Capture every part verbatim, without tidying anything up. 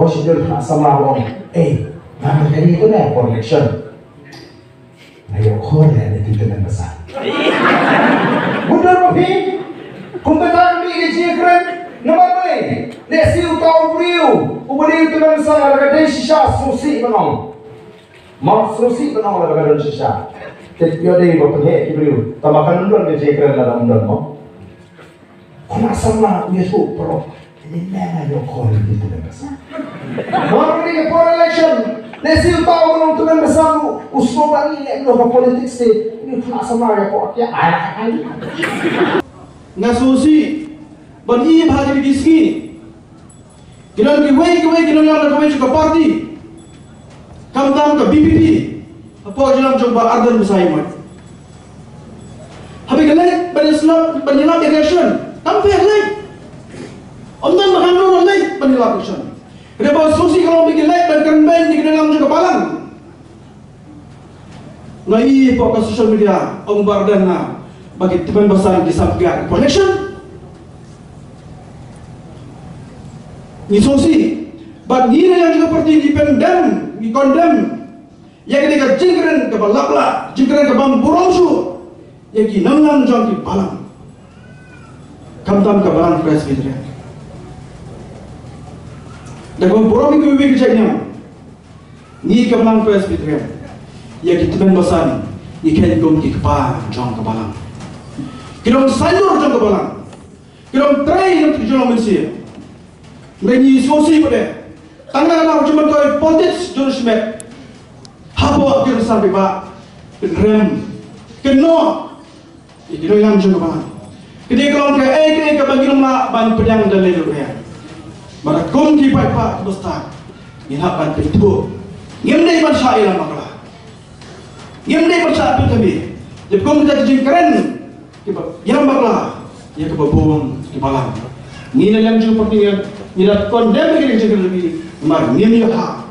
Shu dur na samla ba ong, "Eh, nga ma kane tu ne for election." Nga ïoh khor ne, ne tu tymmen basan. Bun dur ma phi. Kumta ka mih ka jingkren. Namar balei? Lehse uta u briew uba dei u tymmen basan lada ka dei shisha sngewsih ban ong. Mo sngewsih ban ong lada ka don shisha. Te ïoh dei ba pynheh ki briew. Tangba kan ym don ka jingkren lada ym don mo. Khynnah samla u ïathuh paralok. Mynne nga ïoh khor ïa ki tymmen basan. Namar kane ka por election. Lehse uta u long tymmen basan u, u sngewbha ngi leh noh ka politics te. Uni u khynnah samla ïa pok ïa ai ai. Nga sngewsih ban ïohi ba ha kine ki sngi ki don kiwei kiwei ki nongïalam na kawei ka party. Khamtam ka B P P. Hapoh jingïalam jong Bah Ardent Basaiawmoit. Haba ki leit ban ïaslap, ban ïalap election, kam pher leit. Ym don ba kham leit ban ïalap election. Hynrei ba sngewsih ka long ba ki leit ban kren beiñ ïa ki nongïalam jong ka balang. Nga ïohi hapoh ka social media, ong Bah Ardent na ba ki tymmen basan ki sampiang election. Ngi sngewsih, bad ngi na ïa ka party ngi pyndem, ngi condemn ïa kane ka jingkren kaba lap lah, jingkren kaba ym burom shuh ïa ki nongïalam jong ki balang. Khamtam ka balang Presbyterian. Da kaba burom ïa kiwei kiwei ki jait niam. Ngi ka balang Presbyterian, ïa ki tymmen basan ngi kheiñ kum ki kpa jong ka balang. Ki long saiñdur jong ka balang. Ki long trei jong ka mynsiem. Hynrei ngi sngewsih pat de, tang na ka daw jingmyntoi politics jong u shimet. Hapoh ki rynsan paidbah, pynrem, kynnoh ïa ki nongïalam jong ka balang. Kane ka long kaei kaei kaba ngim lah ban pdiang da lei da riang. Bad kum ki paidbah kiba stad, ngi hap ban pynthut. Ngim dei ban shah ïalam bakla. Ngim dei ban shah pynthame. Dei kum kita ki jingkren kiba ïalam bakla ïa kaba bun ki balang. Ngi na ïalam jong party ngi, ngi la condemn ïa ki jingkren, namar ngim ïoh hap.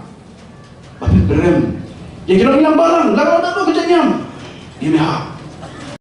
Ba pynrem ïa ki nongïalam balang, lada don ka jingïam, ngim ïoh hap.